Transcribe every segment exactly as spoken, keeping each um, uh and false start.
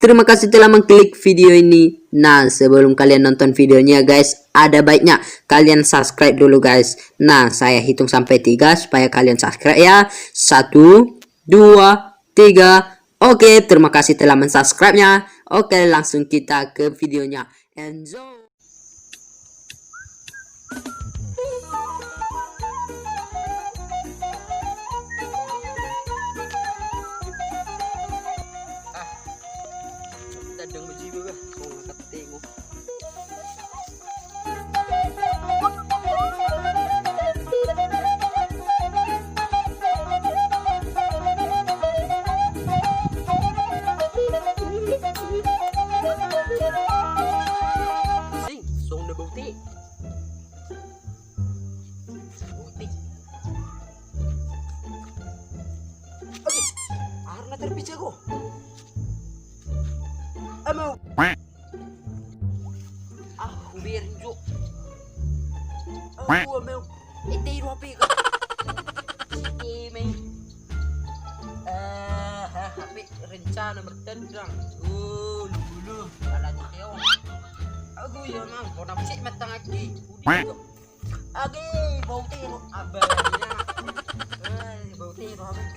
Terima kasih telah mengklik video ini. Nah, sebelum kalian nonton videonya, guys, ada baiknya kalian subscribe dulu, guys. Nah, saya hitung sampai tiga supaya kalian subscribe ya. Satu, dua, tiga. Oke, terima kasih telah mensubscribe-nya. Oke, langsung kita ke videonya. Enjoy. Sing, songon na bau te. Bau te. Oke, aha na terpica ko. Amau. Ah, hubereng jo. Ah, amau. Ete i do H P ka. Ete mai. Ah, H P rencana martandang. Oh, lulu. Ala ni teo. Agu ya mang, kau nak cek matang lagi. Udi jo. Age, bau te do abangnya. Eh, bau te do abang.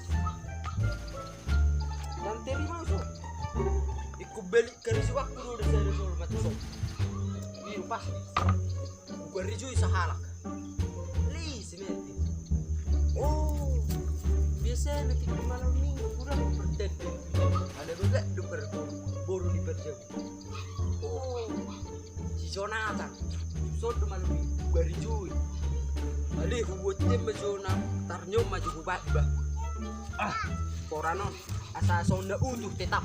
Yang terima so. Ikut balik kali suak tu udah saya dulu mati so. Ini pas. Bukan rijui sahalak. Li semen. Oh, biasa nanti malam minggu kurang bertanding. Ada juga dokter boru di berjalan. Oh, si Jonathan. Songon do malu i, barijui. Ale hubuat dia ma Jonathan, tarnyo ma jo hubat ba. Ah, koranon, asa songon na utuh tetap.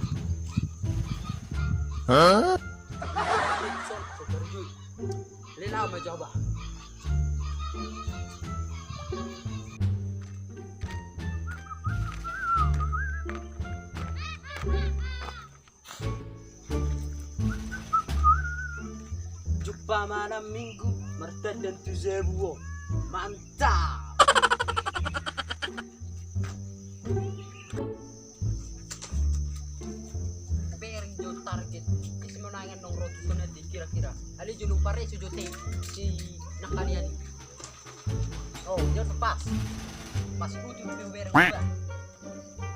Hah? Son, so barijui. Lela ma jo ba. Jumpa malam minggu martandang tu jabu on. Mantap. Bereng jo target. Isi menangan nong rotus kena di kira-kira. Ale jo lupa re jo te si nakalian. Oh, dia pas. Pas utuh tu bereng juga.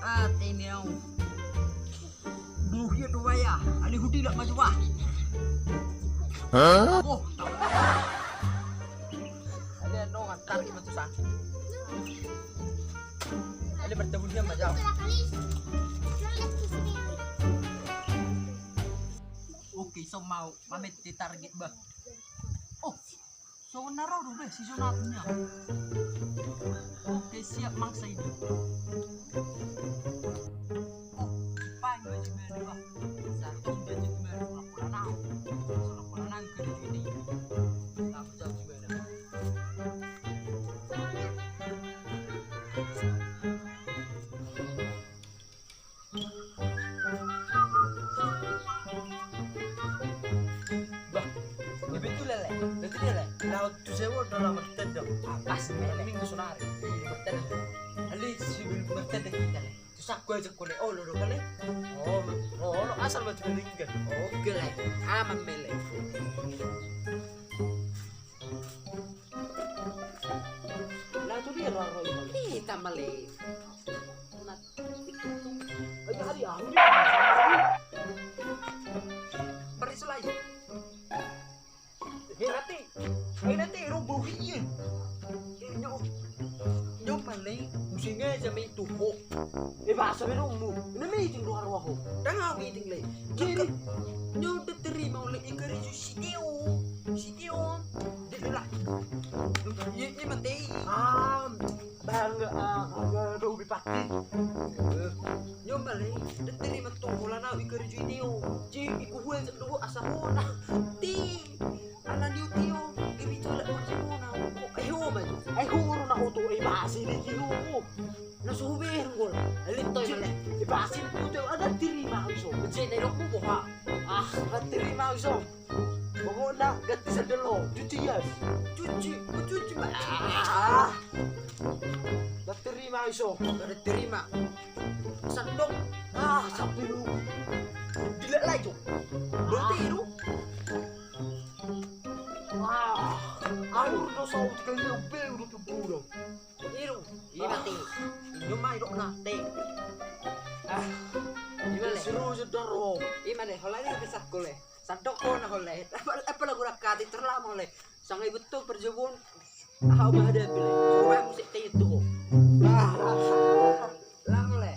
Ah, teniau. Buhia do waya, ale hudilak maju bah. Hah? Oh, tau. Ale anongan, tarik maju sa. Ale bertemu dia maju. Oke, so mau, mamete target bah. Oh, songon na ro do be si Jonathan nia. Oke, siap mangsa ini. Oh, paling baju baru bah. Satu baju baru, pola-pola nau. Pola-pola nau ke di sini. Aku jauh juga dah. Bah, ibe tu lele, ibe tu lele. Laut tu sewo do la martandang. Ah, pas lele. Minggu sonari. Martandang. Ale si martandang kita le. Tu sakku aja kole olo do kale. Oh, olo asal maju meninggal. Oke le. Aman mele. Lah tu dia raro ini. Ih, tambah le. Ayo hari aku ni. Paris lagi. Hei nanti, hei nanti robo hian. Nyo, nyo paling pusingnya aja main tuh. Eh, bahasa bedomu. Ini meeting luar waho. Tengah meeting le. Jadi, nyo udah terima oleh Iker itu si Tio. Si Tio. Dia lah. Iya, iya mati. Ah, bangga, ah, bangga, ubi pati. Nyo paling, udah terima tuh, bola nau Iker itu Tio. Jadi, iku huel cek dulu asa hona. Ti. Ala ni Tio, gini tu lek macam mana? Eh, ho maju. Eh, ho uru na utu, eh, basi di kilo. Na suhu bereng gol. Elit toy male. Eh, basi di utu, ada terima iso. Jadi, dok mu boha. Ah, ada terima iso. Pokokna ganti sandal lo, cuci jas. Cuci, cuci, Pak. Ah. Ada terima iso. Ada terima. Sandok. Ah, sapi lu. Gila Ayo. Berhenti lu. Wah, ayo, udah saut kali, udah, udah, udah. Iru, ima te. Inyo ma idok na te. Ah, ima le. Seru sudah ro. Ima le, hola ni bisa kole. Sadok kona hole. Apa apa lagu rakati terlama hole. Sanga ibu tu perjebun. Aha uma ada bile. Coba musik te itu. Ah, lama le.